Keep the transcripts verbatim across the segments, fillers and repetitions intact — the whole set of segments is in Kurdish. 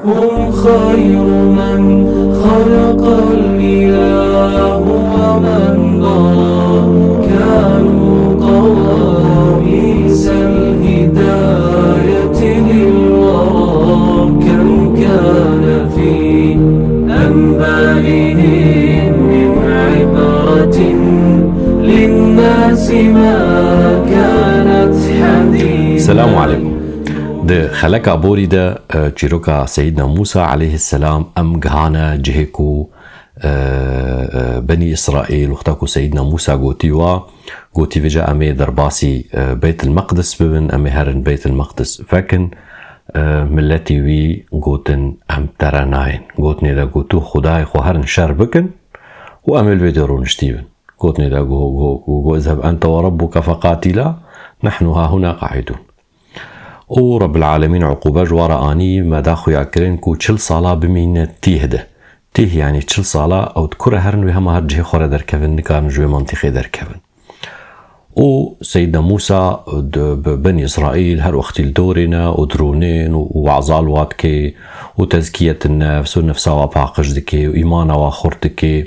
هم خير من خلق الإله ومن برى. كانوا قواميس الهداية للورى. كم كان في أنبائهم من عبرة للناس ما كانت حديثا. Selamu aleykum. Di xeleka borî de, e, çîroka Seyyidna Musa aleyhisselam em gihane cihê ku, e, e, Benî Îsraîl, wexta ku Seyyidna Musa gotî wa, gotî vêca em ê derbasî, e, Beytil Meqdis bibin, em ê herin Beytil Meqdis vekin, e, miletî wî gotin, em tere nayên. Gotinê de got, tu Xwedayê xwe herin şer bikin û em ê li vê dê rûniştî bin. Gotinê de got, got, got, got, "Izheb ente ve rabbuke feqatîla, nehnu hahuna qaidûn." Û Rebbil Alemîn uqûbe ji wa re anî, me da xuya kirin ku çil sala bimîne tîh de. Tîh, yanî çil sala ew di kure herin wê hema her cihê xwe re derkevin, nikarin ji wê mantîqê derkevin. Û Seyyidna Musa di, bi Benî Îsraîl her wextî li dorê ne û dirûnên û, û weza li wa dike û tezkiyet nefs û nefsa wa paqij dike û îmana wa xurt dike.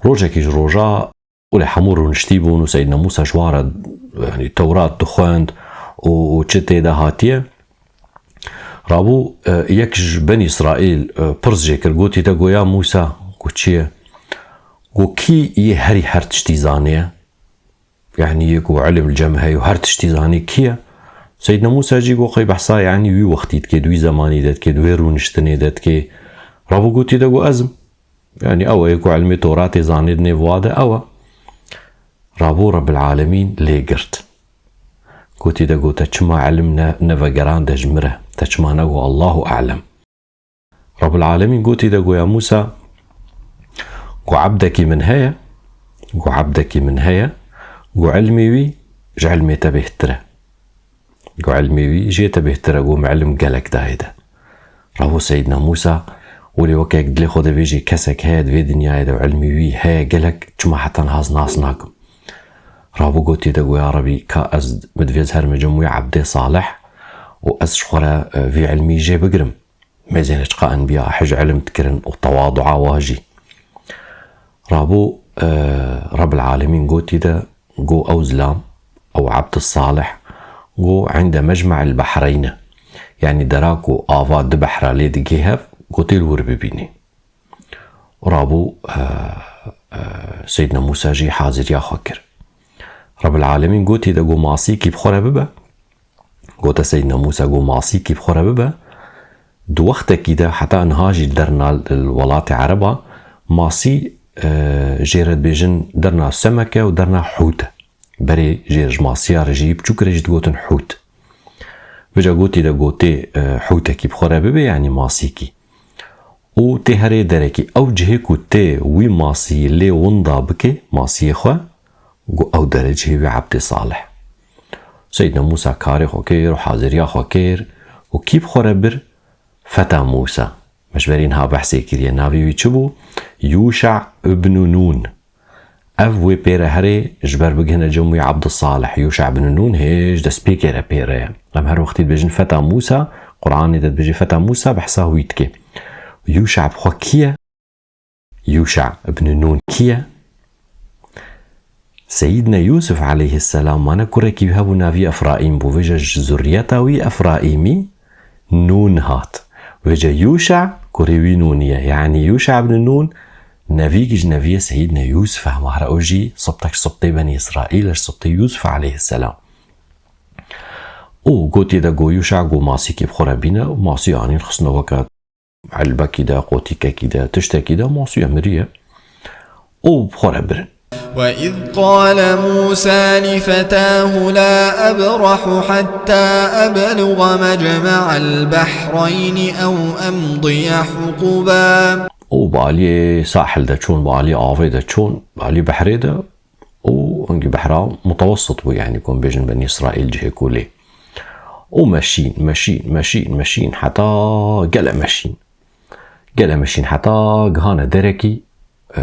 Rojekî ji roja û lê hemû rûniştî bûn û Seyyidna Musa ji wa re, yanî Tewrat dixwend û, û çi tê de hatiye. Rabû, e, yek ji Benî Îsraîl, e, pirs jê kir, gotî de, goya Musa, ku çi ye? Ku kî yê herî her tiştî zaniye? Yanî yê ku ilim li cem heye û her tiştî zanî kî ye? Seyyidna Musa jî got, qey behsa, yanî wî wextî dike, di wî zemanî de dike, di wê rûniştinê de dike. Rabû gotî de, got, ez im. Yanî ew e ku ilmê Toratê zanê di nêv wa de, ew e. Rabû Rebbil Alemîn lê girt. Gotî de, got, te çima ilim ne, nevegerande ji min re? Te çima negot Allahu alem? Rebbil Alemîn gotî de, goya Musa, got, ebdekî min heye, got, ebdekî min heye, got, ilmê wî ji ilmê te bêhtir e. Got, ilmê wî jê te bêhtir e, got, min ilim gelek dayê de. Rabû Seyyidna Musa, welê weke dilê xwe de bêjî kesek heye di vê dinyayê de û ilmê wî heye gelek, çima heta niha ez nas nakim? Rabû gotî de, got, ya Rebî, ka ez, min divê ez herime cem wî ebdê salih û ez ji xwe re, e, vî ilmî jê bigirim. Mêzêne çiqa enbiya hej ilim dikirin û tewadua wa jî. Rabû, e, Rebbil Alemîn gotî de, got, ew zilam, ew ebd salih, got, inde mecme'il behreyne. Yanî dera ku ava du behra lê digê hev, got, tê li wir bibînî. Rabû, e, e, Seyyidna Musa jî haziriya xwe kir. Rebbil Alemîn gotî de, got, masîkî bi xwe re bibe. Gote Seyyidna Musa, got, masîkî bi xwe re bibe. Di wextekî de heta niha jî derna li welatê Ereba masî, e, jê re dibêjin derna semeke û derna hût e. Berê jê ji masiya re jî, biçûk re jî digotin hût. Vêca gotî de, gotê, e, hûtekî bi xwe re bibe, yanî masîkî. Û tê herê derekî. Ew cihê ku tê wî masî lê winda bike, masiyê xwe, got, ew dere cihê wî ebdê salih. Seyyidna Musa karê xwe kir û haziriya xwe kir û kî bi xwe re bir? Feta Musa. Me ji berî niha behsê kiriye. Navê wî çi bû? Yûşa ibnu Nûn. Ev wê pê re herê ji ber bigihine cem wî Ebdulsalih. Yûşa ibnu Nûn hê ji destpêkê re pê re ye. Em her wextî dibêjin Feta Musa, Quranê de dibêje Feta Musa, behsa wî dike. Yûşa bi xwe kî ye? Yûşa ibn Nûn kî ye? Seyîdne Yûsif aleyhisselam, mane kurekî wî hebû, navî Efraîm bû. Vêca ji zurriyeta wî Efraîmî Nûn hat. Vêca Yûşa kurê wî Nûnî ye. Yanî Yûşa ibn Nûn nevîkî ji neviyê Seyîdne Yûsif e. Hema here ew jî sibtek ji sibtê Benî Îsraîl e, ji sibtê Yûsif aleyhisselam. Û gotî de got Yûşa, got masîkî bi xwe re bîne û masî anîn xistine weke elbekî de, qotîkekî de, tiştekî de, masiye miriye. Û bi xwe re birin. وإذ قال موسى لفتاه لا أبرح حتى أبلغ مجمع البحرين أو أمضي حقبا. Û bi aliyê sahil de çûn, bi aliyê avê de çûn, bi aliyê behrê de û hingî behra mutewessit bû, yanî ku em bêjin Benî Îsraîl cihê ku lê. Û meşîn, meşîn, meşîn, meşîn, heta gele meşîn. Gele meşîn heta gihane derekî, e,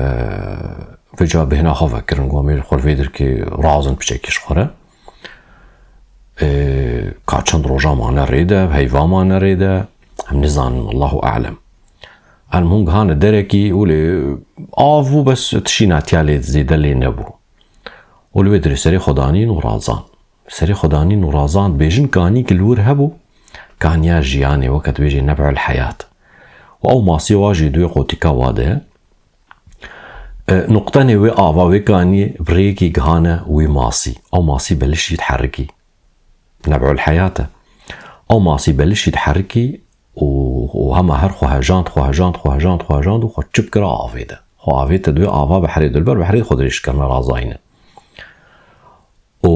vêca bêhna xwe vekirin, got em ê li xwe li vê derkê razin piçekî ji xwe re. E, ka çend roja mane rê de, heyva mane rê de, Em nizanin, Allahu alem. Em hûn gihane derekî û lê av bû, bes tişî natiya lê zêde lê nebû. Û li wê dirê serê xwe danîn û razan. Serê xwe danîn û razan, bêjin kanî ki li wir hebû, kaniya jiyanê, weke dibêjê neb'ul heyat. Û ew masî wa jî di wê qotîka wa de, e, nuqtenê wê ava wê kaniyê bi rêyekê gihane wî masî. Ew masî belişî diherikî. Neb'ul heyat e. Ew masî belişî diherikî û, û hema her xwe hejand, xwe hejand, xwe hejand, xwe hejand û xwe çip kira avê de. Xwe avête di wê ava behrê dilber, behrê xwe dirêj kirine razayîne. Û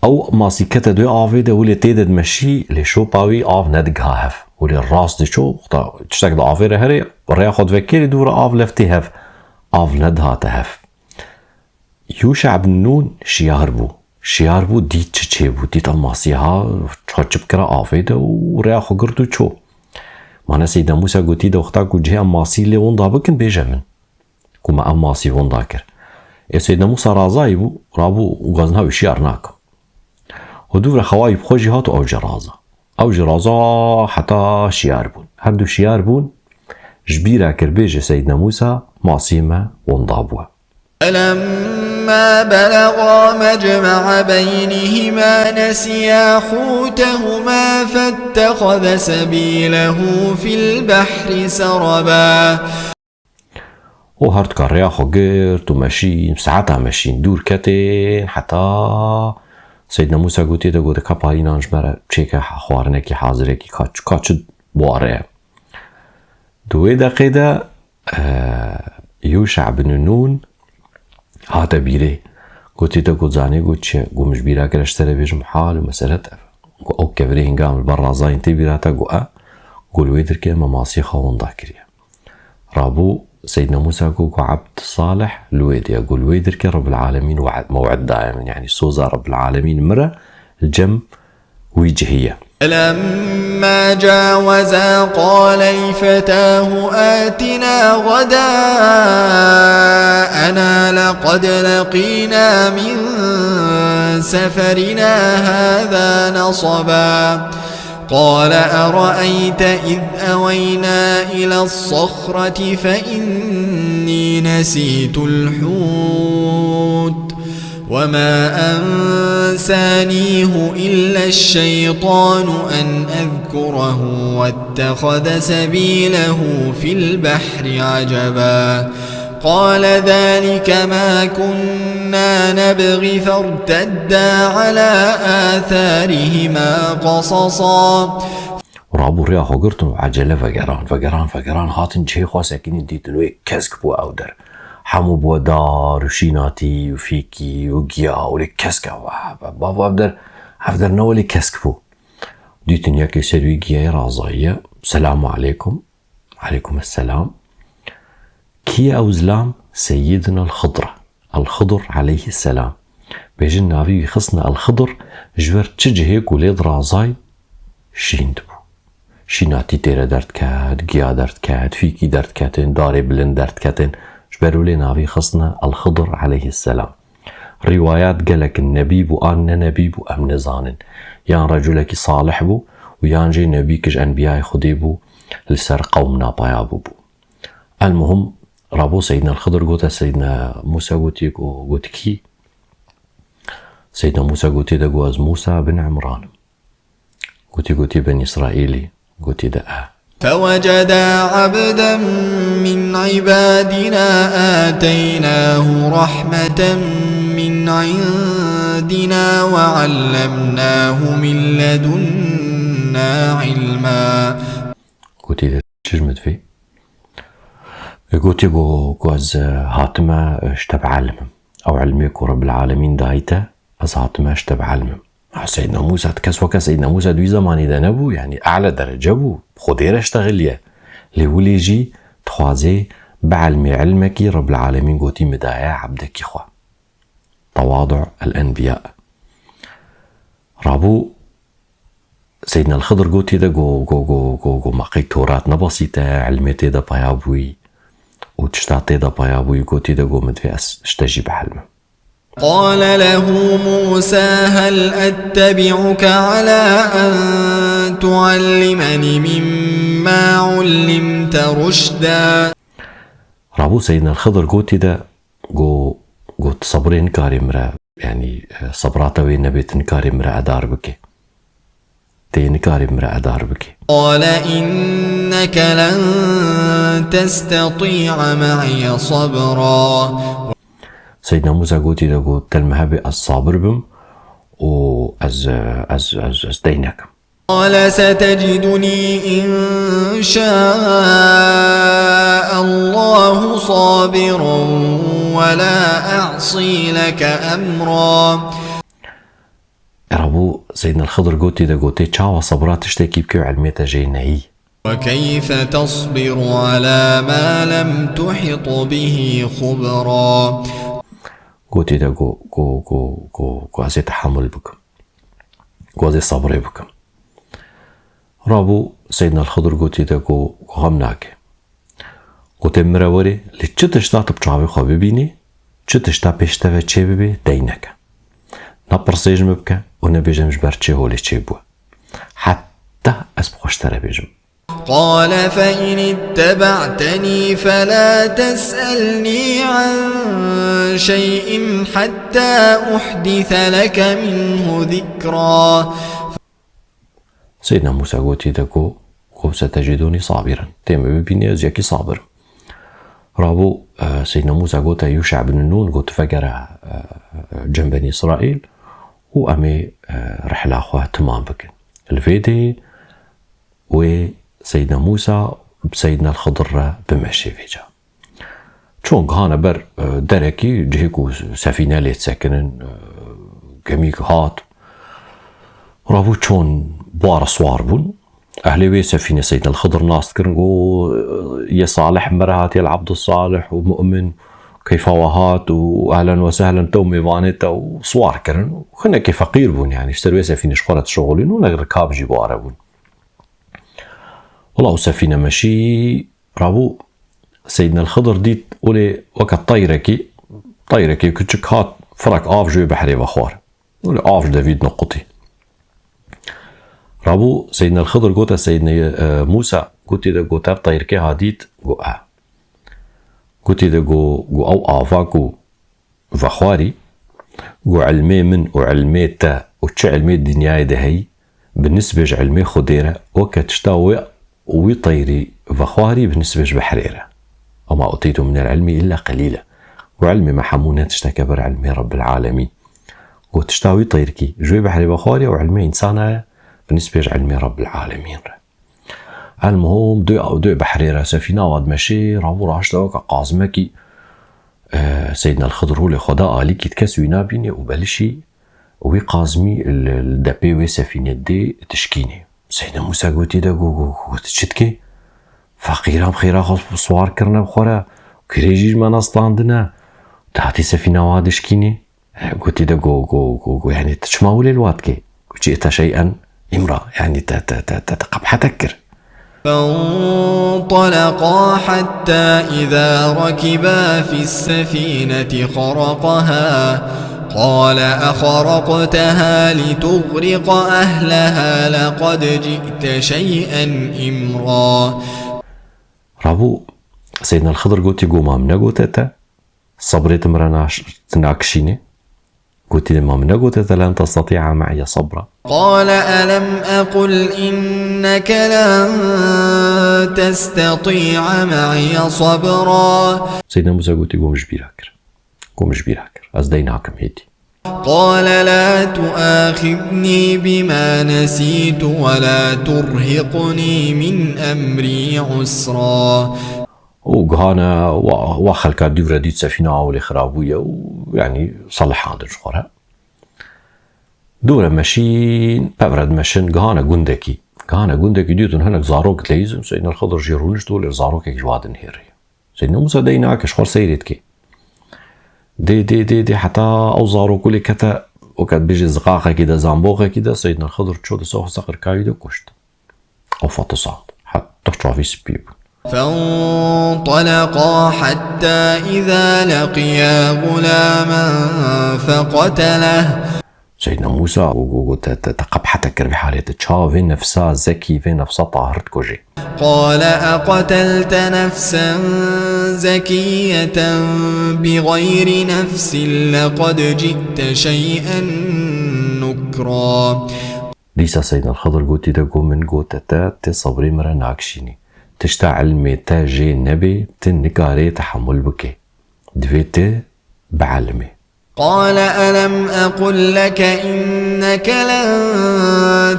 ew masî kete di wê avê de, wê lê tê de dimeşî, lê şopa wî av nedigiha hev. Wê lê rast diço, xta tiştek di avê re herê, rêya xwe divekirî, dû re av lev tê hev. Av nedihate hev. Yûşa bin Nûn şiyar bû. Şiyar bû, dît çi çêbû. Dît ev masî ha, xwe çip kira avê de û rêya xwe girt û ço. Mane Seydna Mûsa gotî de, wexta ku cihê em masî lê winda bikin, bêje min. Ku me ev masî winda kir. Ê Seydna Mûsa razayî bû, rabû û gazna wî şiyar nakim. Û dû re xewayî bi xwe jî hat û ew jî raza. Ew jî raza heta şiyar bûn. Her du şiyar bûn, ji bîra kir bêje Seydna Mûsa, masî me winda bûye. فلما بلغا مجمع بينهما نسيا حوتهما فاتخذ سبيله في البحر سربا. Û her du ka rêya xwe girt û meşîn, saeta meşîn, dûr ketên, heta Seydna Mûsa gotê de, got, "Ka parînan ji me re çêke, xwarinekî hazirekî, ka, ka çi bû ware." Di wê deqê de, e, Yûşa bin Nûn hate bîrê. Gotê de, got, "Zanê, got, çi?" Got, "Min ji bîra kire, ji te re bêjim hal û mesele te." Got, "Ew kevirê hînga em li ber razayîn tê bîra te?" Got, "E." Got, "Li wê dirkê me masî xwe winda kiriye." Rabû Seydna Mûsa got, got, "Ebd Salih li wê diye." Got, "Li wê dirkê Rebbil Alemîn we'd, mew'id daye min, yanî soza Rebbil Alemîn min re li cem wî cihî ye. فلما جاوزا قال لفتاه آتنا غداءنا لقد لقينا من سفرنا هذا نصبا. قال أرأيت إذ أوينا إلى الصخرة فإني نسيت الحوت وما أنسانيه إلا الشيطان أن أذكره واتخذ سبيله في البحر عجبا. قال ذلك ما كنا نبغ فارتدا على آثارهما قصصا. Rabû rêya xwe girtin û ecele vegeran, vegeran, vegeran, hatin cihê xwe sekinîn, dîtin wê kesk bû ew der. Hemû bû dar û şînatî û fîkî û giya û lê kesk e. Ev, ev, ev, ev der, ev der ne welê kesk bû. Dîtin yekê ser wî giyayê razayiye. Selamu aleykum. Aleykum esselam. Kî ye ew zilam? Seyyidina el-Xidr. El-Xidr aleyhisselam. Bêjin navî wî xistine El-Xidr, ji ber çi cihê ku lê dirazay şîn dibû. Şînatî tê re derdiket, giya derdiket, fîkî derdiketin, darê bilind derdiketin. Ji ber wê lê navî xistine El-Xidr aleyhisselam. Rîwayat gelek in, nebî bû an ne nebî bû, em nizanin. Yan reculekî salih bû û yan jî nebî ki ji enbiyayê Xwedê bû, li ser qewm napaya bûbû. Elmuhim, rabû Seydina Xidr gote Seydina Mûsa, gotiye ku, got, "Kî?" Seydina Mûsa gotiye de got, "Ez Mûsa bin Imran im." Gotiye, gotiye, "Ben Îsraîlî?" Gotiye de, "E." فوجدا عبدا من عبادنا آتيناه رحمة من عندنا وعلمناه من لدنا علما. Gotiye de, "Çi ji min divê?" E, gotiye, "Ku, ku ez, e, hatime, e, ji te bi elm im. Ew ilmê ku Rebbil Alemîn dayî te, ez hatime ji te bi elm im." Ha, Seydna Mûsa, kes weke Seydna Mûsa di wî zemanî de nebû, yanî e'le derece bû, bi Xwedê re ştexiliye. Lê wilê jî dixwazê bi elmê ilmekî Rebbil Alemîn gotî min daye ebdekî xwe. Tewadu el enbiya. Rabû Seydna el-Xidr gotî de go, go, go, go, go, ma qey Torat ne basît e, ilmê tê de paya bûyî û tişta tê de paya bûyî, gotî de go, min divê ez ji te jî bi elm im. قال له موسى هل أتبعك على أن تعلمني مما علمت رشدا. Rabû Seydna Xidir gotî de, go, got, sebrê nikarê min re, yanî, e, sebra te wê nebê, tu nikarê min re edar bikê. Tê nikarê min re edar bikê. قال إنك لن تستطيع معي صبرا. Seydna Mûsa gotî de, got, te li min hebê ez sabir bim û ez, e, ez, ez, ez dey nekim. قال ستجدني إن شاء الله صابرا ولا أعصي لك أمرا. Rabû Seydna Xidir gotî de, gotê, çawa sebra tiştekî bikê û ilmê te jê neyî? وكيف تصبر على ما لم تحط به خبرا. Gotî de, go, go, go, go, go ez ê tehamul bikim. Go ez ê sebrê bikim. Rabû Seydna Xidir gotî de, go, go xem nake. Gotê, min re werê, li çi tişta tu bi çavê xwe bibînî, çi tişta pêş te ve çê bibe, dey neke. Ne pirsê ji min bike û nebêje min ji ber çi holê çê bûye. Heta ez bi xwe ji te re bêjim. قال فإن اتبعتني فلا تسألني عن شيء حتى أحدث لك منه ذكرا. Seydna Mûsa gotî de, go, go ستجدني صابرا. Tê min bibînî, ez yekî sabir im. Rabû, e, Seydna Mûsa gote Yûşa bin Nûn, got, vegere, e, e, cem Benî Îsraîl û em ê, e, rihla xwe timam bikin. Li vê dê wê Seydna Mûsa bi Seydna Xidir re bimeşê vêca. Çûn gihane ber, e, derekî, cihê ku sefîne lê disekinin, e, gemî hat. Rabû çûn bi wa re siwar bûn. Ehlê wê sefîne Seydna Xidir nas dikirin, go, e, yê Salih min re hatiye, li Abdussalih û Mu'min, keyfa we hat û ehlen we sehlen te û mêvanê te û siwar kirin. Hinekê feqîr bûn, yanî ji ser wê sefîne ji xwe re dişixulîn û hinek rikab jî bi wa re bûn. Wela û sefîne meşî, rabû Seydna Xidir dît, olê weke teyrekî, teyrekê kuçik hat, firek av ji wê behrê ve xwar. Olê av ji devî dine qutî. Rabû Seydna Xidir gote Seydna, e, Mûsa, gotî de, got, ev teyrkê ha dît, go, e. Gotî de, go, go, ew ava ku vexwarî, go, ilmê min û ilmê te û çi ilmê dinyayê de heyî, bi nisbê ji ilmê Xwedê re, weke tişta wê, wî teyrî vexwarî bi nisbê ji behrê re. وما أوتيتم من العلم إلا قليلا. Go, ilmê me hemû ne tişteke ber ilmê Rebbil Alemîn. Go, tişta wî teyrkî ji wê behrê vexwarî û ilmê însana ye bi nisbê ji ilmê Rebbil Alemîn re. Elmuhim, dê, dê behrê re sefîna wa dimeşê, rabû rahişte weke qazmekî, e, Seydna Xidir holê xwe da alîkî, kes wî nabînê û belişî wî qazmî li, li depê wê sefînê dê dişkînê. Seydna Mûsa gotî de, go, go, go, tu çi dikê? Feqîran bi xêra xwe siwar kirine bi xwe re, kirêjî ji me ne standine, tu hatî sefîna wa dişkînî? Gotî de, go, go, go, go, yanî tu çima wile li wa dikê? Go, جئت شيئا إمرا, yanî te, te, te, te, te qebhetek kir. فانطلقا حتى إذا ركبا في السفينة خرقها قال أخرقتها لتغرق أهلها لقد جئت شيئا إمرا. Rabû Seydna Xidir gotî, go, ma min negote te, sebrê tu min re naş-, tu nakişînê? Gotî de, ma min negote te لن تستطيع معي صبرا. قال ألم أقل إنك لن تستطيع معي صبرا. Seydna Mûsa gotî, go, min ji bîra kir. Go, min ji bîra kir. Ez dey nakim hêdî. قال لا تؤاخذني بما نسيت ولا ترهقني من أمري عسرا. Û gihane wa, wa xelka dûv re dît sefîna ewlê xirabûye û, yanî, salihandin ji xwe re. Dû re meşîn, pev re dimeşin, gihane gundekî. Gihane gundekî, dîtin hinek zarok dileyîzin, Seydna Xidir jî rûnişt û lê zarokek ji wa dinihêrî. Seydna Mûsa dey nake, ji xwe seyrê dike. Dê, dê, dê, dê, heta ew zarok lê kete, weke dibêje ziqaqekî de, zamboxekî de, Seydna Xidir çû di ser xwe seqirkayî de kuşt. Ew fetisand. Heta çavî spî bûn. فانطلقا حتى إذا لقيا غلاما فقتله. Seydna Mûsa got, got, got, te, te, te qebhete kir vê halê, te çawa vê nefsa zekî, vê nefsa tahir dikujê. قال أقتلت نفسا زكية بغير نفس لقد جئت شيئا نكرا. Dîsa Seydna Xidir gotî de got, min got te, te, te sebrê min re nakişînî. Tişta ilmê te jê nebê, tu nikarê tehemul bikê. Divê tu bielmê. قال ألم أقل لك إنك لن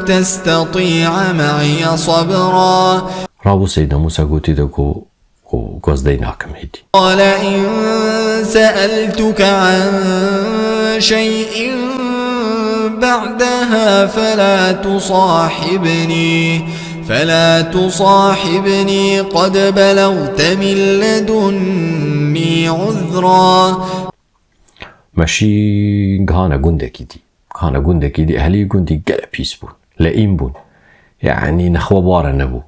تستطيع معي صبرا. Rabû Seydna Mûsa gotî de got, got, got ez dey nakim hêdî. قال إن سألتك عن شيء بعدها فلا تصاحبني، فلا تصاحبني قد بلغت من لدني عذرا. Me şî gihane gundekî dî. Gihane gundekî dî, ehlî gundî gelek pîs bûn. Leîm bûn. Yanî nexwebar nebû.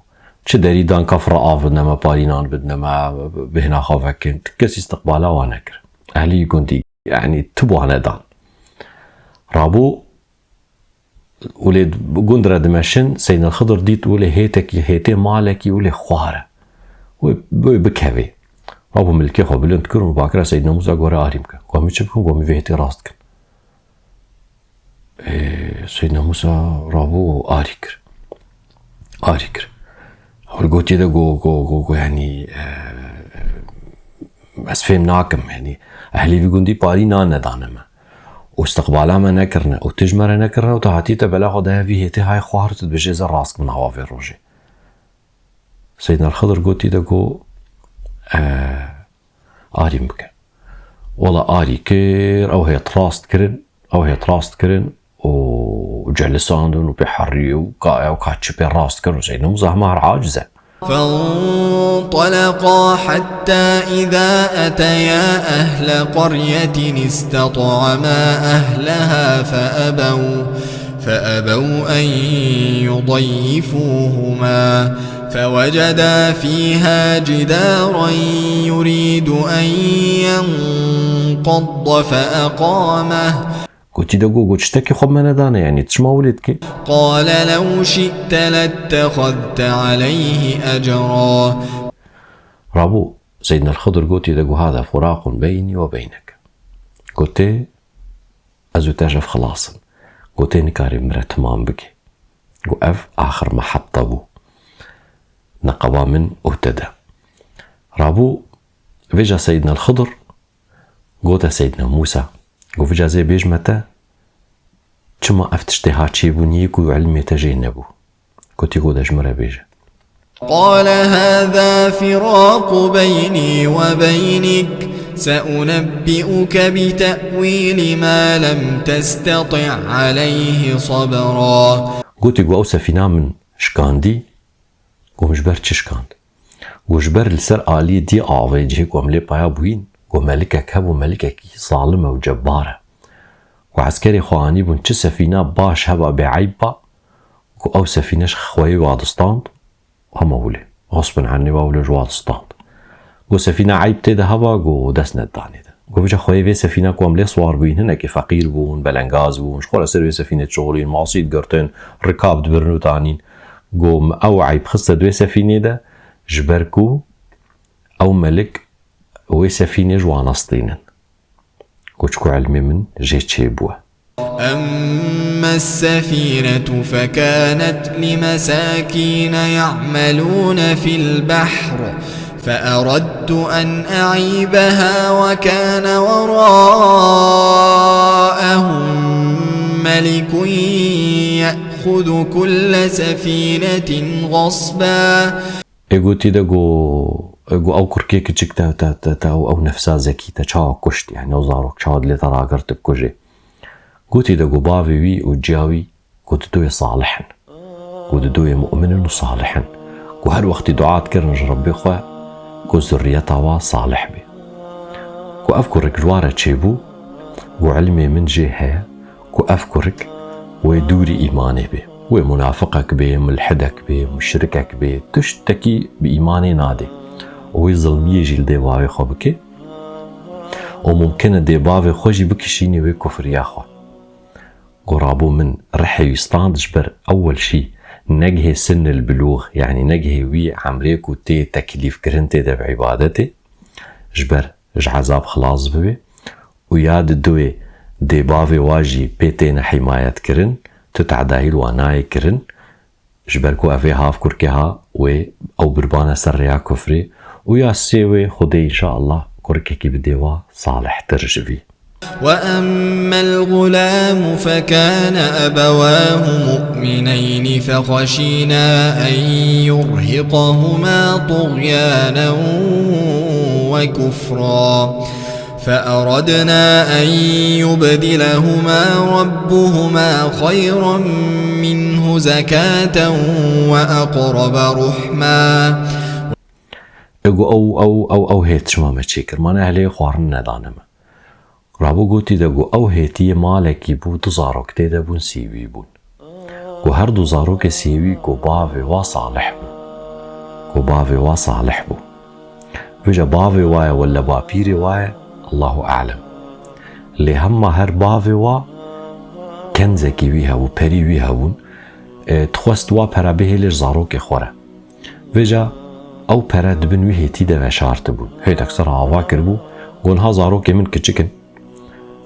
Çi derî dan ka fira av bidine me, parînan bidine me, bêhna xwe vekin. Ti kes îstiqbala wan nekir. Ehlî gundî, yanî tu wan nedan. Rabû û lê gund re dimeşin, Seydnel Xidir dît û lê hêtekî, hêtê malekî û lê xwar e. Wê, wê bikevê. Rabû milkê xwe bilind kir û bakira Seydna Mûsa gore arî bike. Got, "Min çi bikim?" Got, "Min vê hêtê rast kin." Ê, Seydna Mûsa rabû arî kir. Arî kir. Ew gotiye de got, got, got, got, yanî, e, ez fêm nakim, yanî, ehlî vî gundî parî nan nedane me. Û istiqbala me nekirine, û tu ji me re nekirine, û tu hatî te bela xwe daye vî hêtê hay xwar, tu dibêjê ez ê rast kim nava vê rojê. Seydnel Xidir gotî de got, e, arî min bike. Wela arî kir, ew hêt rast kirin, ew hêt rast kirin û celisandin û pê herî û ka ew ka çi pê rast kir û Seydna Mûsa hema her aciz e. فانطلقا حتى إذا أتيا أهل قرية استطعما أهلها فأبوا، فأبوا أن يضيفوهما، فوجدا فيها جدارا يريد أن ينقض فأقامه. Gotî de got, got, "Tiştekî xwe me nedane, yanî tu çima wilê dikê?" قال لو شئت لاتخذت عليه أجرا. Rabû, Seydnel Xidir gotî de got, "Hada firaqun beynî we beynek." Gotê, "Ez û te ji ev xilas in." Gotê, "Nikarî min re timam bikê." Got, "Ev axir mehetta bû. Neqeba min û te de." Rabû, vêca Seydnel Xidir, gote Seydna Mûsa. Got, "Vêca zê bêjme te, çima ev tiştê ha çêbûn yê ku ilmê te jê nebû?" Gotî, "Got de ji min re bêje." قال هذا فراق بيني وبينك سأنبئك بتأويل ما لم تستطع عليه صبرا. Gotî, "Got ew sefîna min şikandî." Got, "Min ji ber çi şikand?" Got, "Ji ber li ser aliyê dî avê cihê ku em lê paya bûyîn, got, melikek hebû, melikekî zalim e û cebbar e. Got, eskerê xwe anîbûn, çi sefîna baş heba bêeyb ba, got, ew sefîne ji xweyê wa distand, hema wile, xosbin ennê wa wile ji wa distand. Got, sefîna eyb tê de heba, got, dest nedidanê de. Got, vêca xweyê vê sefîna ku em lê siwar bûyîn, hinekî feqîr bûn, belengaz bûn, ji xwe re ser vê sefînê dişixulîn, masî digirtin, rikab dibirin û danîn." Got, "Min ew eyb xiste di wê sefînê de, ji ber ku ew melik wê sefînê ji wan nestînin." Got, "Çiku ilmê min jê çêbûye." أما السفينة فكانت لمساكين يعملون في البحر فأردت أن أعيبها وكان وراءهم ملك يأخذ كل سفينة غصبا. Ê gotî de got, ê got, "Ew kurkê kiçik te, te, te, te, ew, ew nefsa zekî te çawa kuşt? Yani ew zarok çawa dilê te ragirt bikujê?" Gotî de got, "Bavê wî û ciya wî, got, didoyê salih in. Got, didoyê mu'min in û salih in. Got, her wextî dua dikirin ji Rebbê xwe, got, zurriyeta wa salih bê. Got, ev kurik ji wa re çêbû, got, ilmê min jê heye, got, ev kurik wê dûrî îmanê bê." Wê munafiqek bê, mulhidek bê, muşrikek bê, tiştekî bi îmanê nadê. Û wê zilmiyê jî li dê bavê xwe bike. Û mumkin e dê bavê xwe jî bikişînî wê kufriya xwe. Got, Rabû, min rihê wî stand ji ber ewel şî negihê sinnil bilûx, yanî negihê wî emrê ku tê teklîfkirin, tê de bi îbadetê, ji ber ji ezab xilas bibê. Û ya di duwê dê bavê wa jî pê têne hîmayetkirin, tu tedahî li wa nayê kirin, ji ber ku ev ê hav kurkê ha wê ew birbane ser rêya kufrê. Û ya sê wê Xwedê înşaallah kurkekî bidê wa salihtir ji vî. وأما الغلام فكان أبواه مؤمنين فخشينا أن يرهقهما طغيانا وكفرا. فأردنا أن يبدلهما ربهما خيرا منه زكاة وأقرب رحما. Ego ew, ew, ew, ew hêt çima me çêkir? Mane ehlê xwarin nedane me. Rabû gotî de got, ew hêtiyê malekî bû, du zarok tê de bûn, sêwî bûn. Ku her du zarokê sêwî ku bavê wa salih bû. Ku bavê wa salih bû. Vêca bavê wa ye wele bapîrê wa ye, Allahu alem. Lê hema her bavê wa kenzekî wî hebû, perî wî hebûn. E, dixwest wa pere bihêle ji zarokê xwe re. Vêca ew pere di bin wî hêtî de veşartibûn. Hêtek ser ava kiribû, got, niha zarokê min kiçik in.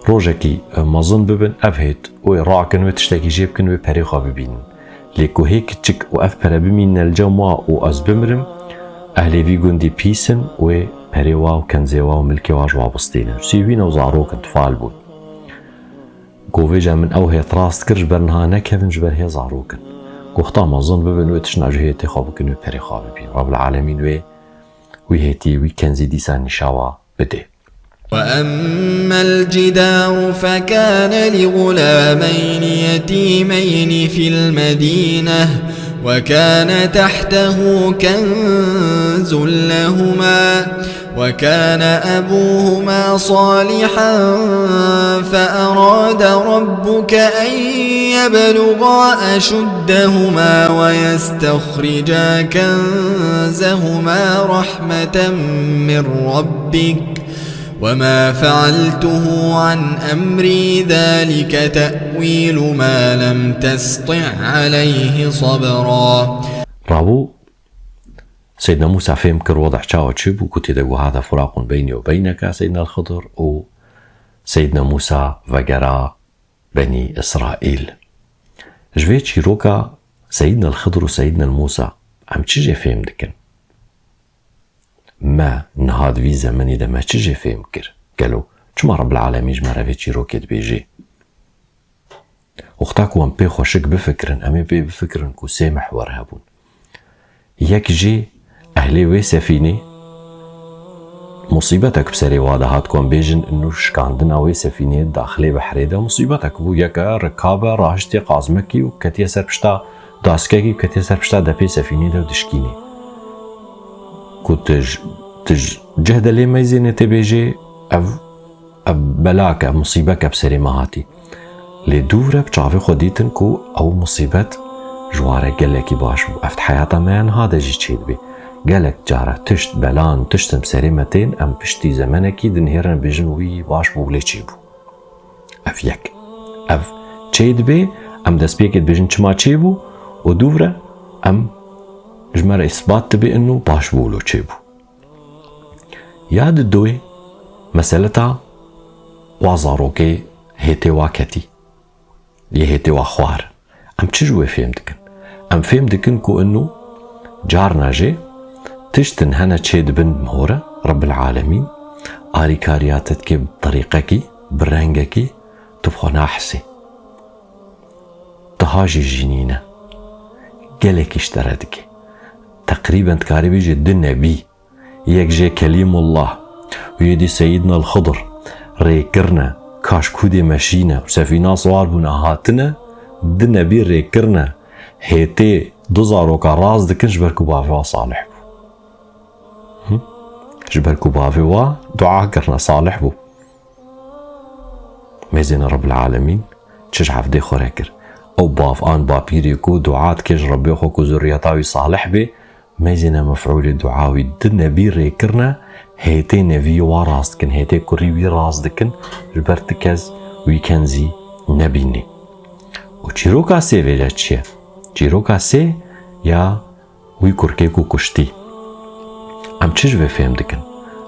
Rojekî, e, mezin bibin, ev hêt wê rakin, wê tiştekî jê bikin, wê perê xwe bibînin. Lê ku hê kiçik û ev pere bimînine li cem wa û ez bimirim, ehlê vî gundî pîs in, wê perê wa û kenzê wa û milkê wa ji wa bistînin. Sîvîn ew zarok in, tifal bûn. Got, vêca min ew hêt rast kir, ji ber niha nekevin, ji ber hê zarok in. Got, heta mezin bibin, wê tiştna ji hêtê xwe bikin, wê perê xwe bibînin. Rabbul Alemîn wê wî hêtî, wî kenzî dîsa nîşa wa bidê. وأما الجدار فكان لغلامين يتيمين في المدينة وكان تحته كنز لهما وكان أبوهما صالحا فأراد ربك أن يبلغا أشدهما ويستخرجا كنزهما رحمة من ربك وما فعلته عن أمري ذلك تأويل ما لم تسطع عليه صبرا. Rabû Seydna Mûsa fêm kir, wedeh çawa çêbû, ku tê de got, "Hada firaqun beynî we beyneke", Seydna Xidir û Seydna Mûsa vegera Benî Îsraîl. Ji vê çîroka Seydna Xidir û Seydna Mûsa em çi jê fêm dikin? Me niha di vî zemenî de me çi jê fêm kir? Gelo çima Rebbil Alemîn ji me re vê çîrokê dibêjê? Wexta ku em pê xweşik bifikirin, em ê pê bifikirin ku sê mihwer hebûn. Yek jî ehlê wê sefînê musîbetek bi serê wa de hat, ku em bêjin inu şikandina wê sefînê daxilê behrê de musîbetek bû. Yeke rikabe rahiştiye qazmekî û ketiye ser pişta daskekî û ketiye ser pişta depê sefînê de û dişkînê. Ku tu ji, tu ji cih de lê meyzênê tê bêjê ev Ev belak e, ev musîbek e bi serê me hatî. Lê dû re bi çavê xwe dîtin ku ew musîbet ji wan re gelekî baş bû. Ev di heyata me ya niha de jî çêdibe. Gelek cara tişt, belan, tiştin bi serê me tên, em piştî zemenekî dinihêrin bêjin wî baş bû, lê çêbû. Ev yek. Ev çêdibe, em destpêkê dibêjin çima çêbû û dû re em ji me re îsbat dibe inu baş bû lo çêbû. Ya di doyê meseleta wa zarokê hêtê wa ketî, yê hêtê wa xwar. Em çi ji wê fêm dikin? Em fêm dikin ku inu carna jê tiştin hene çê dibin mihore, Rebbil Alemîn arîkariya te dike bi terîqekî, bi rengekî, tu bi xwe nahisê. Tiha jî jînîne. Gelekî ji te re dike. Teqrîben dikarî bêjî du nebî. Yek jê Kelîmullah û yê dî Seyîdna Xidir rê kirine, kaşkûdê meşîne û sefîna siwar bûne hatine, du nebî rê kirine, hêtê du zaroka rast dikin ji ber ku bavê wa salih bû. Hı? Ji ber ku bavê wa dua kirine, salih bû. Mêzêne Rebbil Alemîn çi ji hevdê xwe re kir. Ew bav an bapîrê ku dua dike ji Rebbê xwe ku zurriyeta wî salih bê, mezîne mef'ûlê dua wî di nebî rê kirine, hêtê neviyê wa rast dikin, hêtê kurî wî rast dikin, ji ber ti kes wî kenzî nebînî. Û çîroka sê vêca çi ye? Çîroka sê ya wî kurkê ku kuştî. Em çi ji vê fêm dikin?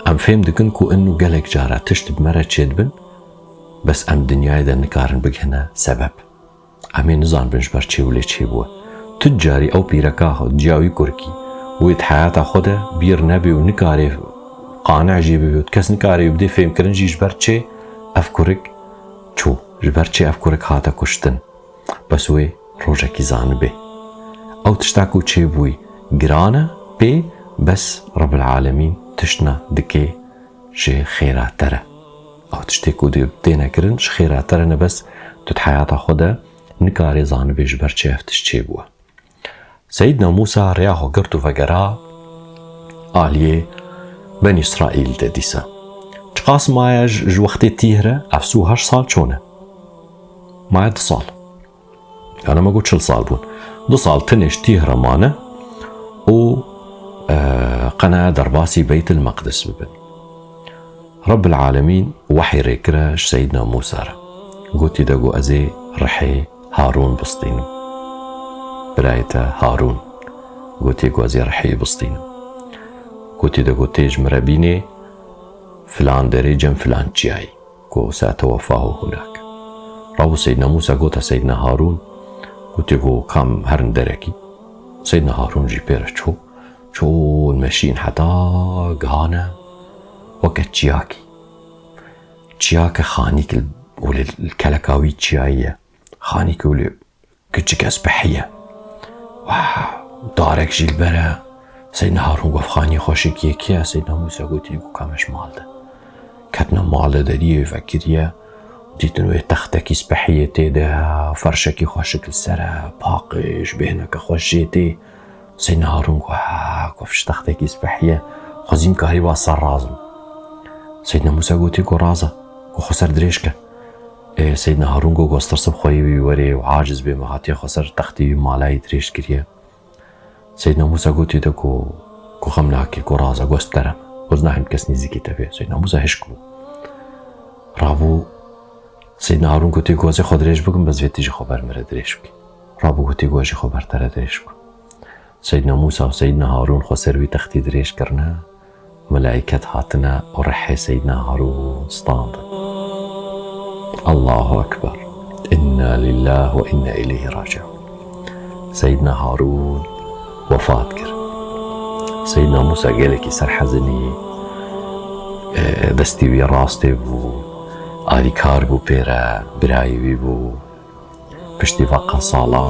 Em fêm dikin ku inu gelek cara tişt bi me re çêdibin, bes em dinyayê de nikarin bigihine sebeb. Em ê nizanibin ji ber çi wê lê çêbûye. Tu carî ew pîreka xwe, ciya wî kurkî, wê di heyata xwe de bîr nebê û nikarê qane jî bibe û kes nikare wî bidê fêmkirin jî ji ber çi ev kurik çû, ji ber çi ev kurik hate kuştin. Bes wê rojekî zanibê. Ew tişta ku çêbûyî giran e pê, bes Rebbil Alemîn tiştna dike ji xêra te re. Ew tiştê ku dê-, têne kirin ji xêra te re ne, bes tu di heyata xwe de nikarê zanibê ji ber çi ev tişt çêbûye. Seyîdna Mûsa rêya xwe girt û vegera aliyê Benî Îsraîl de dîsa. Çiqas maye ji, ji wextê tîh re? Ev sî û heşt sal çûne. Maye du sal. Yana me got çil sal bûn. Du sal tenê ji tîh re mane û, e, qene derbasî Beytil Meqdis bibin. Rebbil Alemîn wehî rêkire ji Seyîdna Mûsa re. Gotî de got, "Ez ê rihê Harûn bistînim. Birayê te Harûn." Gotî got, "Ez ê rihê bistînim." Gotî de got, "Tê ji min re bînê filan derê cem filan çiyayî." Ku setawafahu hunak. Rabû Seydna Mûsa gote Seydna Harûn, gotê ku kam herin derekî. Seydna Harûn jî pê re çû. Çûn meşîn heta gihane weke çiyakî. Çiyake xanîk li, û li, li keleka wî çiyayî ye. Xanîk û li Kiçik ez behî ye. Wah, darek jî li ber e. Seydna Harûn got, "Xanî xweşik yê kê ye?" Seydna Mûsa gotî, "Ku ka me ji mal de." Ketine mal de deriyê vekiriye. Dîtin wê textekî spehiyê tê de, ferşekî xweşik li ser e, paqij, bêhneke xweş jê tê. Seydna Harûn got, "Ha, ku fiş textekî spehî ye. Xwezîm karî ba ser razim." Seydna Mûsa gotî, "Ku raza, ku xwe ser dirêj ke." Ê, Seydna Harûn got, "Gu ez tirsim xweyî wî werê û aciz bê, me hatiye xwe ser textê wî malayî dirêj kiriye." Seydna Mûsa gotî de ku, ku xem nakê, ku raza, gu ez bi te re me. Gu ez nahim kes nîzîkî te bê. Seydna Mûsa hişk bû. Rabû Seydna Harûn gotî, "Gu ez ê xwe dirêj bikim, bes vê tu jî xwe ber min re dirêj bikî." Rabû gotî, "Gu ez jî xwe ber te re dirêj bikim." Seydna Mûsa û Seydna Harûn xwe ser wî textî dirêj kirine, melaiket hatine û rihê Seydna Harûn standin. Allahu Ekber. Inna lillah ve inna ileyhi raciun. Seydna Harûn wefat kir. Seydna Mûsa gelekî serhezinî, e, destî wî rastê bû, alîkar bû pê re, birayê wî bû. Piştî veqa sala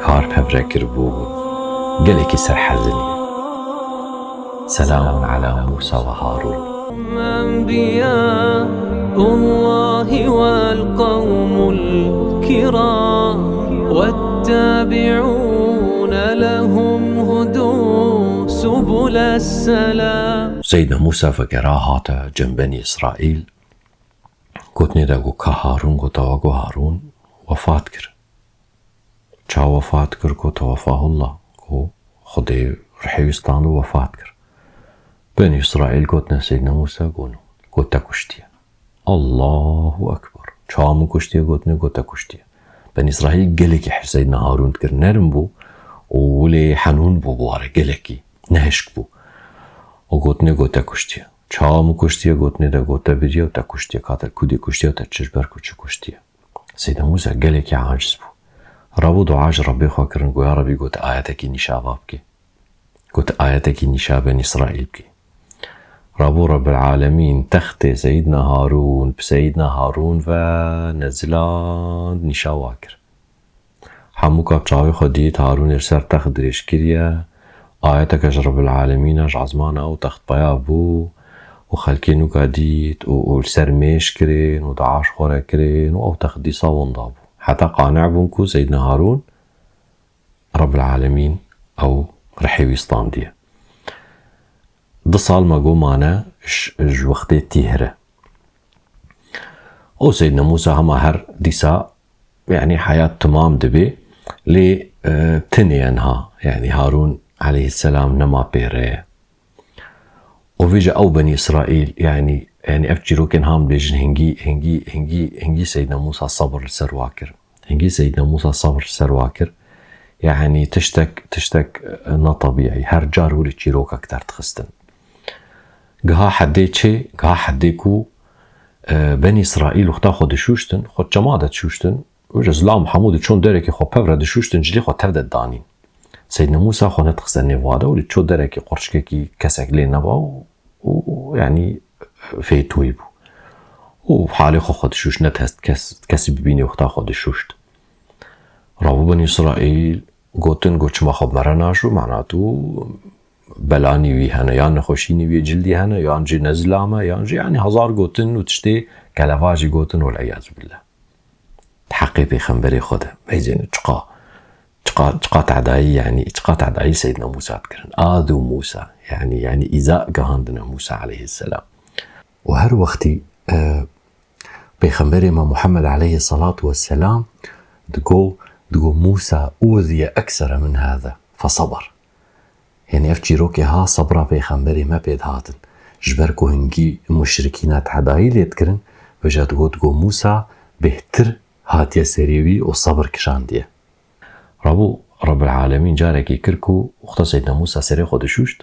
kar pevre kiribû, gelekî serhezinî. Selamun ala Mûsa ve Harûn. أنبياء الله والقوم الكرام والتابعون لهم هدوا سبل السلام. Seydna Mûsa vegera hate cem Benî Îsraîl. Gotinê de got, "Ka Harûn?" Got, "Ewa," got, "Harûn wefat kir." "Ça wefat kir?" Got, "Teweffahullah." Got, "Xwedê rihê wî stand û wefat kir." Benî Îsraîl gotine Seydna Mûsa, got, "No." Got, "Te kuştiye." Allahu Ekber. "Ça min kuştiye?" Gotine, got, "Te kuştiye." Benî Îsraîl gelekî hêj Seydna Harûn dikir, nerm bû û wilê henûn bû bi ware gelekî, ne hişk bû. Û gotine, got, "Te kuştiye." "Ça min kuştiye?" Gotine de got, "Te biriye û te kuştiye, ka te kudê kuştiye û te çi ji ber ku çi kuştiye." Seydna Mûsa gelekî aciz bû. Rabû dua ji Rebbê xwe kirin, got, "Ya Rebbî," got, "ayetekî nîşava bike." Got, "Ayetekî nîşa Benî Îsraîl bike." Rabû Rebbil Alemîn textê Seydna Harûn bi Seydna Harûn ve neziland, nîşawa kir. Hemûka çavê xwe dît, Harûnê li ser text dirêj kiriye. Ayeteke ji Rebbil Alemîn e, ji ezmana ew text peya bû û xelkê nûka dît û, û li ser mêj kirin û dua ji xwe re kirin û ew text dîsa winda bû. Heta qane bûn ku Seydna Harûn Rebbil Alemîn ew rihê wî standiye. Du sal me got mane ji, ji wextê tîh re. Û Seydna Mûsa hema her dîsa yanî heyat temam dibe, lê, e, tinê ye niha. Yanî Harûn aleyhisselam nema pê re ye. Û vêca ew Benî Îsraîl, yanî, yanî ev çîrokên ham bêjin hingî, hingî, hingî, hingî Seydna Mûsa sebir li ser wa kir. Hingî Seydna Mûsa sebir li ser wa kir. Yanî tiştek, tiştek, e, ne tebîî. Her car wî li çîrokek derdixistin. Giha hedê çê, giha hedê ku, e, Benî Îsraîl wexta xwe dişûştin, xwe çema de dişûştin, wêca zilam hemû diçûn derekê xwe pev re dişûştin, cilê xwe tev de didanîn. Seydna Mûsa xwe nedixiste nêv wa de û diçû derekê qurçikekî kesek lê neba û, û, yanî fêtûyî bû. Û halê xwe xwe dişûşt, nedihest kes, kesî bibînê wexta xwe dişûşt. Rabû Benî Îsraîl gotin, got, çima xwe bi me re naşû, mana tu belanî wî hene, yan nexweşînî wî cildî hene, yan jî ne zilam e, yan jî, yanî hezar gotin û tiştê keleva jî gotin, weleîyazûbillah. Di heqê pêxemberê xwe de. Meyzên çiqa, çiqa, çiqa tedayî, yanî çiqa tedayî Seydna Mûsa dikirin. Adû Mûsa, yanî, yanî îza gihandine Mûsa aleyhisselam. Û her wextî, e, Pêxemberê me Muhammed aleyhisselatu vesselam digo, digo, "Mûsa ûziye eksere min hâze, feseber." Yanî ev çîrokê ha sebra pêxemberê me pê dihatin. Ji ber ku hingî muşrikîna tedayî lê dikirin, vêca digot, digo, "Mûsa bêhtir hatiye serê wî û sebir kişandiye." Rabû Rebbil Alemîn carekî kir ku wexta Seydna Mûsa serê xwe dişûşt,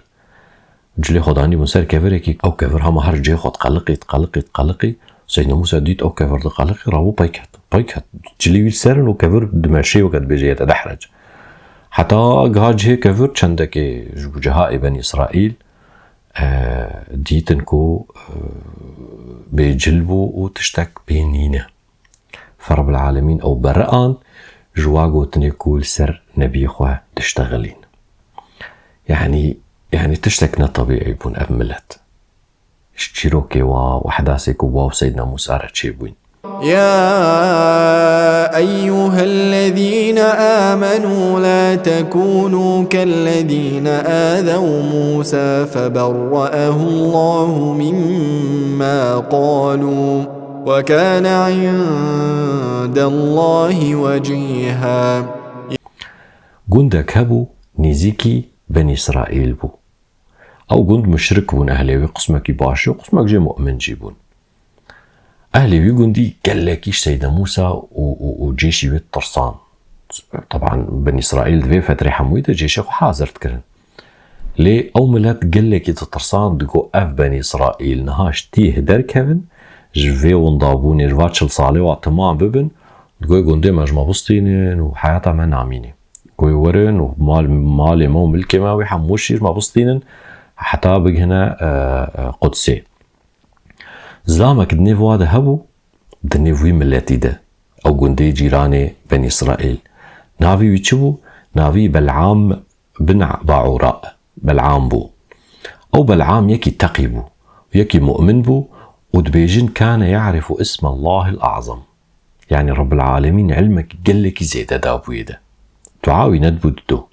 cilê xwe danîbûn ser kevirekî, ew kevir hema her cihê xwe diqeliqî, diqeliqî, diqeliqî. Seydna Mûsa dît ew kevir diqeliqî, rabû pey ket. Pey ket. Cilê wî li ser in û kevir dimeşê weke dibêje yetedehreç. Heta giha cihê kevir çendekê ji bo cihayê Benî Îsraîl, e, dîtin ku, e, bêcil bû û tiştek pê nîne. Fe Rebbil Alemîn ew beriand ji wa gotinê ku li ser nebiyê xwe diştexilîn. Yanî, yanî tiştek ne tebîî bûn ev milet. Ji çîrokê wa û hedasê ku wa û Seydna Mûsa re çêbûyîn. يا أيها الذين آمنوا لا تكونوا كالذين آذوا موسى فبرأه الله مما قالوا وكان عند الله وجيها. Gundek hebû nêzîkî Benî Îsraîl bû. Ew gund muşrik bûn, ehlê wî qismekî başî û qismek jê mu'min jî bûn. Ehlê wî gundî gelekî ji Seydna Mûsa û, û, û cêşî wê tirsan. Teban Benî Îsraîl di vê fetrê hemûyî de cêşê xwe hazir dikirin. Lê ew milet gelekî ditirsan, digo, "Ev Benî Îsraîl niha ji tîh derkevin, ji vê windabûnê, ji va çil salê wa temam bibin, digo gundê me ji me bistînin û heyata me namînê." Goyê werin û mal, malê me û milkê me wê hemû şîr me bistînin heta bigihine, e, e, Qudsê. Zilamek di nêv wa de hebû, di nêv wî miletî de, ew gundê cîranê Benî Îsraîl. Navî wî çi bû? Navî Bel'am bin Ba'ûra, Bel'am bû. Ew Bel'am yekî teqî bû, yekî mu'min bû û dibêjin, "Kane ya'rifu ismallahil a'zam." Yanî Rebbil Alemîn ilmek gelekî zêde dabûyê de. Dua wî nedibû dido.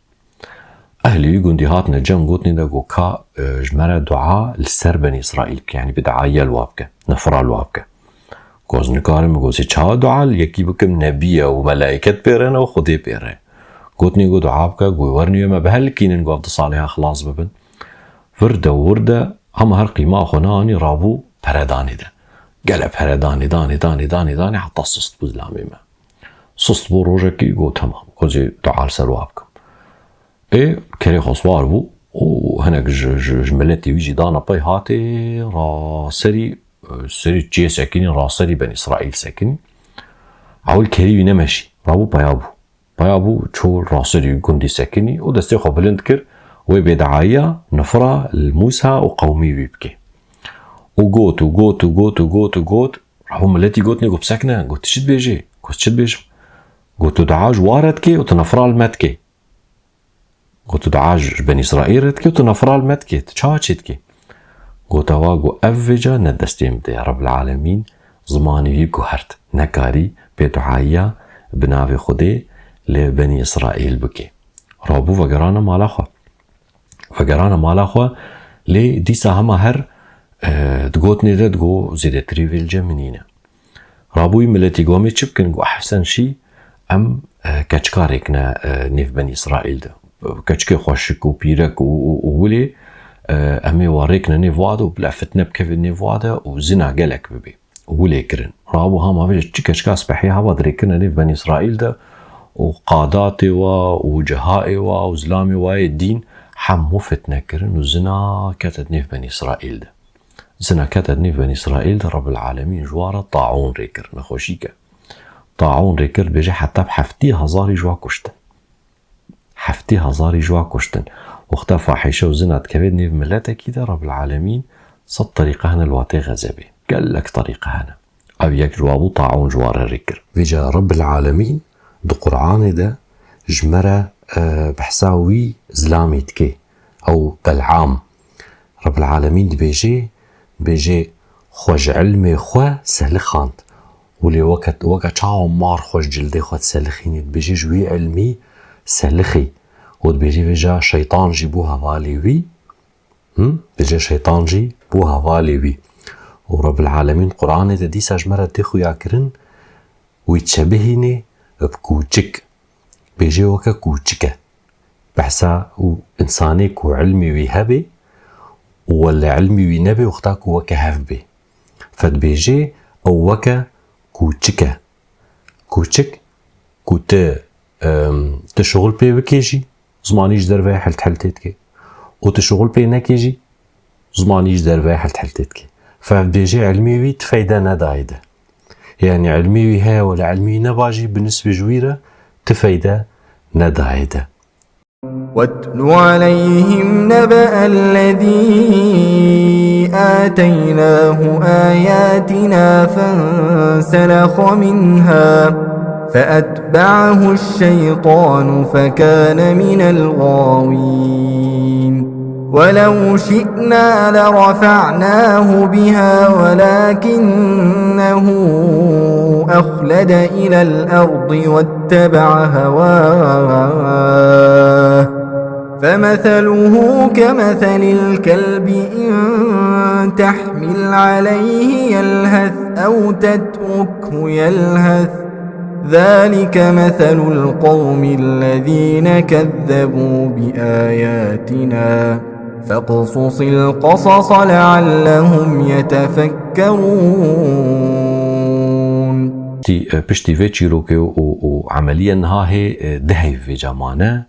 Ehlî wî gundî hatine cem gotinê de got, "Ka, e, ji me re dua li ser Benî Îsraîl bike, yanî bid'ayiye li wa bike, nifira li wa bike." Got, "Ez nikarim, got, ez çawa dua li yekî bikim, nebî ye û melaiket pê re ne û Xwedê pê re." Gotinê got, "Dua bike, got, werinê me bihelikînin, got, ev di salê ha xilas bibin." Vir de wir de, hema her qîma xwe neanî, rabû peredanê de. Gele pere danê, danê, danê, danê, danê, heta sist bû zilamê me. Sist bû rojekî, got, "Temam, got, ez ê dua li ser wa bikim." Ê, kerê xwe siwar bû û hinek ji, ji, ji miletê wî jî dana pey, hatê raserî, serî çiyê sekinî, raserî Benî Îsraîl sekinî. Ewil kerî wî nemeşî, rabû peya bû. Peya bû, çû raserî gundî sekinî û destê xwe bilind kir, wê bêdiayiya, nifira li Mûsa û qewmî wî bike. Û got û got û got û got û got, rabû miletî gotinê, got, "Bisekine, got, tu çi dibêjî?" Got, "Çi dibêjim?" Got, "Tu dua ji wa re dikê û tu nifira li me dikê." Got, "Tu dua ji Benî Îsraîl re dikî û tu nifira li me dikî. Tu çawa çê dikî?" Gote wa, got, "Ev vêca ne destê min de ye. Rebbil Alemîn zimanê wî guhert. Nekarî bêduayiya bi navê Xwedê li Benî Îsraîl bike." Rabû vegerane mala xwe. Vegerane mala xwe, lê dîsa hema her, e, digotinê de digo, "Zêdetirî vê li cem min nîne." Rabûyî miletî got, "Em ê çi bikin?" Got, "Ehsen şî, Em, e, keçika rêkine, e, nêv Benî Îsraîl de. Keçikê xweşik û pîrek û, û, û wilê, e, em ê wa rêkine nêv wa de û bila fitne bikeve nêv wa de û zina gelek bibe. Û wilê kirin. Rabû hema vêje çi keçika spehî hava dirêkirine nêv Benî Îsraîl de û qadatê wa û cehaê wa û zilamê wa yê dîn hemû fitne kirin û zina kete nêv Benî Îsraîl de. Zina kete nêv Benî Îsraîl de Rebbil Alemîn ji wa re taûn rê kir, nexweşîke. Taûn rê kir, dibêje heta bi heftê hezarî ji wa kuştin. Heftê hezarî ji wa kuştin. Wexta fahîşe û zina dikeve nêv miletekî de, Rebbil Alemîn sed terîqe hene li wa tê xezebê. Gelek terîqe hene. Ev yek ji wa bû, taûn ji wa re rê kir. Vêca Rebbil Alemîn di Quranê de ji me re, e, behsa wî zilamê dike. Ew Bel'am. Rebbil Alemîn dibêje, dibêje, xwe ji ilmê xwe selixand. Û lê weke, weke çawa mar xwe ji cildê xwe diselixînî, dibêje ji wî ilmî selixî. Û dibêje vêca şeytan jî bû hevalê wî. Him? Dibêje şeytan jî bû hevalê wî. Û Rebbil Alemîn Quranê de dîsa ji me re tê xuya kirin, wî çebihînê bi kûçik. Bêje weke kûçik e. Behsa û însanê ku ilmê wî hebe û wele ilmê wî nebe wexta ku weke hev bê. Fe dibêje ew weke kûçik e. Kûçik ku tu, em, tu şixul pê bikê jî, zimanî ji derve helt heltê dike. Û tu şixul pê nekê jî, zimanî ji derve helt heltê dike. Fe dibêje ilmê wî ti feyde nedayê de. Yanî ilmê wî heye wele ilmê wî neba jî bi nisbê ji wî re ti feyde nedayê de. واتل عليهم نبأ الذي آتيناه آياتنا فانسلخ منها فأتبعه الشيطان فكان من الغاوين. ولو شئنا لرفعناه بها ولكنه أخلد إلى الأرض واتبع هواه فمثله كمثل الكلب إن تحمل عليه يلهث أو تتركه يلهث ذلك مثل القوم الذين كذبوا بآياتنا فاقصص القصص لعلهم يتفكرون. Tî, e, piştî vê çîrokê û, û, û emeliye niha hê, e, du heyv vêca mane,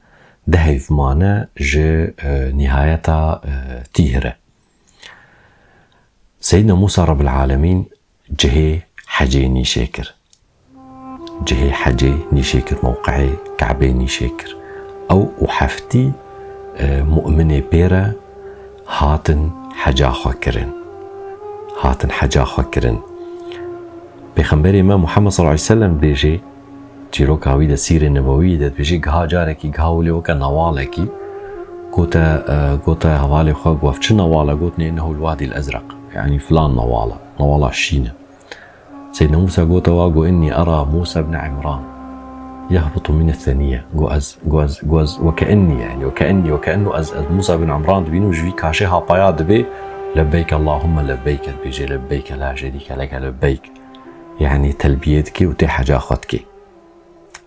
du heyv mane ji, e, nîhayeta, e, tîh re. Seyyidna Mûsa Rebbil Alemîn cihê hecê nîşê kir. Cihê hecê nîşê kir, mewqeê Kabê nîşê kir. Ew û heftî, e, mu'minê pê re hatin heca xwe kirin. Hatin heca xwe kirin. Pêxemberê me Muhammed sallallahu aleyhi ve sellem dibêje, çîroka wî de, sîrê nebewî de dibêje, giha carekî, giha wile weke newalekî, gote, e, gote hevalê xwe, got, "Ev çi newal e?" Gotinê, "Innehu l-Wadî l-Ezreq." Yanî filan newal e, newala şîn e. Seyyidna Mûsa gote wa, got, "Innî era Mûsa ibn Imran yehbitu min th-thenîye." Got, "Ez, got, ez, got, ez, weke innî, yanî, weke innî, weke innu ez, ez Mûsa ibn Imran dibînim, ji vî kaşê hapaya dibê, lebbeyk Allahümme lebbeyk, dibêje, lebbeyke la şerîke leke lebbeyk." Yanî telbiyê dikê û tê heca xwe dikê.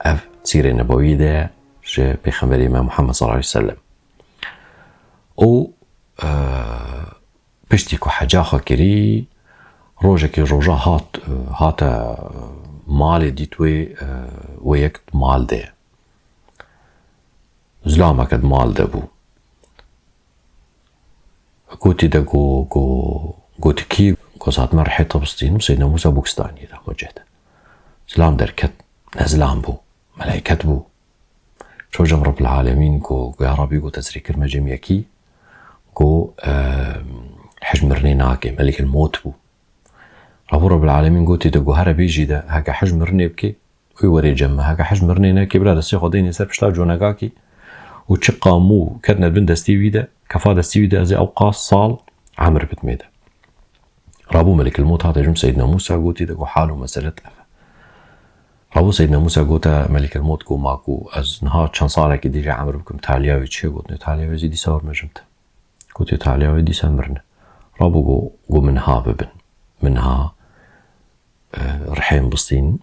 Ev sîrê nebewî de ji Pêxemberê me Muhammed sallallahu aleyhi ve sellem. Û, e, piştî ku heca xwe kirî, rojekê roja hat, e, hate, e, malê, dît wê, e, wê yek mal de ye. Zilameke di mal de bû. Gotî de go, go, gotî kî? Go, "Ez hatime rihê te bistînim, Seyyidna Mûsa bû Kistaniyê de, xwe cih de." Zilam derket, ne zilam bû, meleyket bû. Ço cem Rebbil Alemîn go, go, "Ya Rebî," go, "te zirê kirme cem yekî." Go, "Ehm, hij mirinê nake, Melikil Mot bû." Rabû Rebbil Alemîn gotî de go, "Here bêjî de, heke hij mirinê bike, wê werê cem me. Heke hij mirinê neke, bila destê xwe deynê ser pişta conegakî û çi qamû ketine bin destê wî de, kefa destê wî de, ez ê ew qas sal emir bidmê de." Rabû Melikil Mot hate cem Seyyidna Mûsa, gotî de go, "Hal û mesele te ev e." Rabû Seyyidna Mûsa gote Melikil Mot go, "Ma ku ez niha çend salekî dî jî emir bikim, taliya wê çi ye?" Gotine, "Taliya wê zî dîsa werme cem te." Gotê, "Taliya wê dîsa mirine." Rabû go, go, "Min ha bibin. Min ha, e, rihê min bistîn.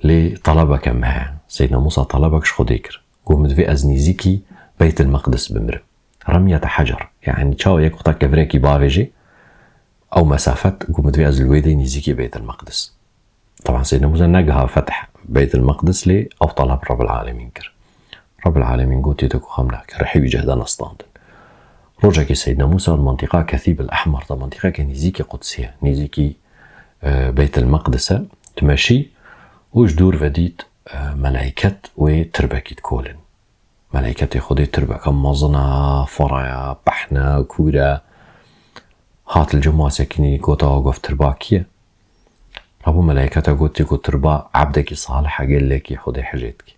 Lê telebeke me heye. Seydna Mûsa telebek ji Xwedê kir. Got, min divê ez nêzîkî Beytil Meqdis bimirim. Remyete hecer. Yani çawa yek wexta kevirekî bavêjê, ew mesafet, got, min divê ez li wê dê nêzîkî Beytil Meqdis. Teban Seydna Mûsa negiha feth Beytil Meqdis, lê ew teleb Rabbil Alemîn kir. Rabbil Alemîn gotiye, te ku xem nake, rihê wî cih de nestandin. Rojekê Seydna Mûsa li mentiqa Kethîb el Ehmer de, mentiqeke nêzîkî Qudsî ye, nêzîkî, e, Beytil Meqdis e, dimeşî û ji dûr ve dît, e, meleyket wê tirbekî dikolin. Meleyketê Xwedê tirbeke mezin e, fira ye, pehne, kûr e. Hat li cem wa sekinî, gote, "Wa gof tirba kî ye?" Rabû meleyketa gotiye ku tirba ebdekî salih e, gelekî Xwedê hicê dike.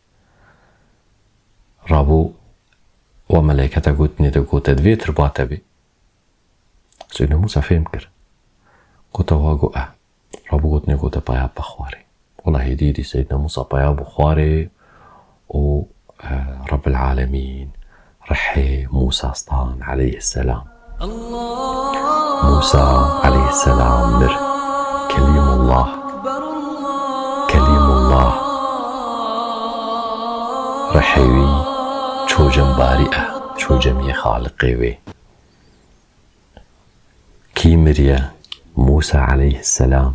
Rabû wa meleyketa gotinê de gote, "Divê tirba te bê." Seydna Mûsa fêm kir. Gote, "Wa got e." Rabû gotinê gote, "Paya bixwarê." Wela hêdî hêdî Seydna Mûsa paya bû xwarê û, e, Rabbil Alemîn rihê Mûsa stan aleyhisselam. Mûsa aleyhisselam mir. Kelîmullah. Kelîmullah. Rihê wî çû cem Barîe, çû cem yê Xaliqê wê. Kî miriye? Mûsa aleyhisselam.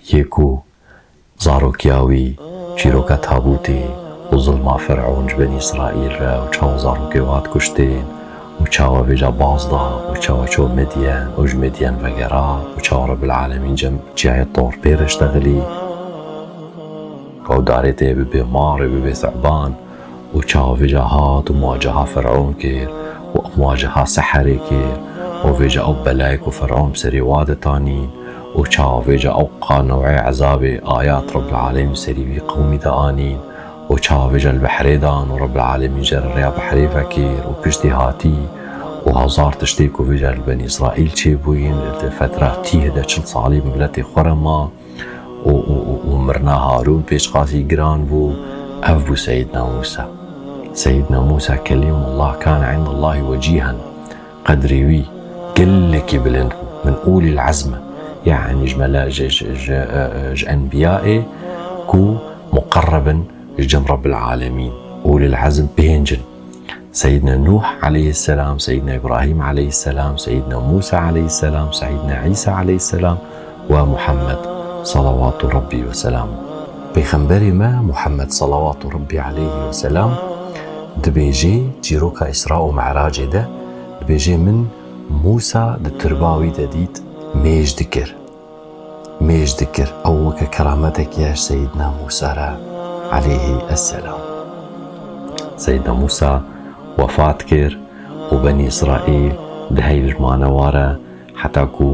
Yê ku zarokiya wî çîroka tabûtê û zulma Fer'ûn ji Benî Îsraîl re û çawa zarokê wa dikuştên û çawa vêca baz da û çawa çû Medyen û ji Medyen vegera û çawa Rebbil Alemîn cem çiyayê Tor pê re ştexilî. Ew darê tê bibê mar û bibê thuban û çawa vêca hat û muwaceha Fer'ûn kir û muwaceha seherê kir û vêca ew belayê ku Fer'ûn bi serê wa de tanîn û çawa vêca ew qa new'ê ezabê ayat Rebbil Alemîn serî wî qewmî de anîn û çawa vêca li behrê dan û Rebbil Alemîn jê re rêya behrê vekir û piştî hatî û hezar tiştê ku vêca li Benî Îsraîl çêbûyîn, li fetra tîh de çil salî miletê xwe re ma. û, û, û, û mirina Harûn pêşqasî giran bû, ev bû Seyîdna Mûsa. Seyîdna Mûsa kelîmullah kane indallahi wecîhen. Qedrê wî gelekî bilind bû. Min ulîl ezm e. Yanî ji mele-, ji, ji, ji, e, e, ji enbiyayê ku muqerreb in ji cem Rebbil Alemîn. Ulîl ezm pênc in. Seyîdna Nûh aleyhisselam, Seyîdna Îbrahîm aleyhisselam, Seyîdna Mûsa aleyhisselam, Seyîdna Îsa aleyhisselam û Muhammed salawatu Rabbî ve selam. Pêxemberê me Muhammed salawatu Rabbî aleyhî ve selam dibêje, çîroka Îsra û Mi'racê de dibêje, min Mûsa di tirba wî de dît, mêj dikir. Mêj dikir. Ew weke kerametekî ye ji Seyîdna Mûsa re aleyhî esselam. Seyîdna Mûsa wefat kir û Benî Îsraîl di heyv mane wa re heta ku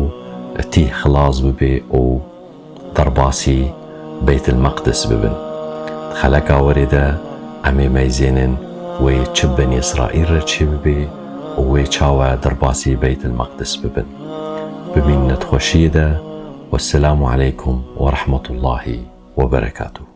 tîh xilas bibe û derbasî Beytil Meqdis bibin. Di xeleka werê de em ê meyzênin wê çi Benî Îsraîl re çêbibe û wê çawa derbasî Beytil Meqdis bibin. Bimînin di xweşiyê de. Wesselamu aleykum we rehmetullahî we berekatuh.